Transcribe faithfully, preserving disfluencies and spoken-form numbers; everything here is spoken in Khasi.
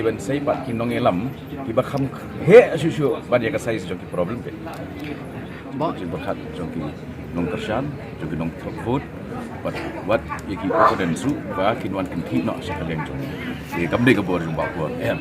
Ban sei pat ki nongïalam kiba kham heh shuh shuh ban ïa ka size jong ki problem peit. Ba jingpyrkhat jong ki nongkyrshan, jong ki nongthok vote, bad wat ïa ki opponent ruh ba kin wan kynthih noh sha ka liang jong ngi. Te kam dei ka bor jong Bah Pur em.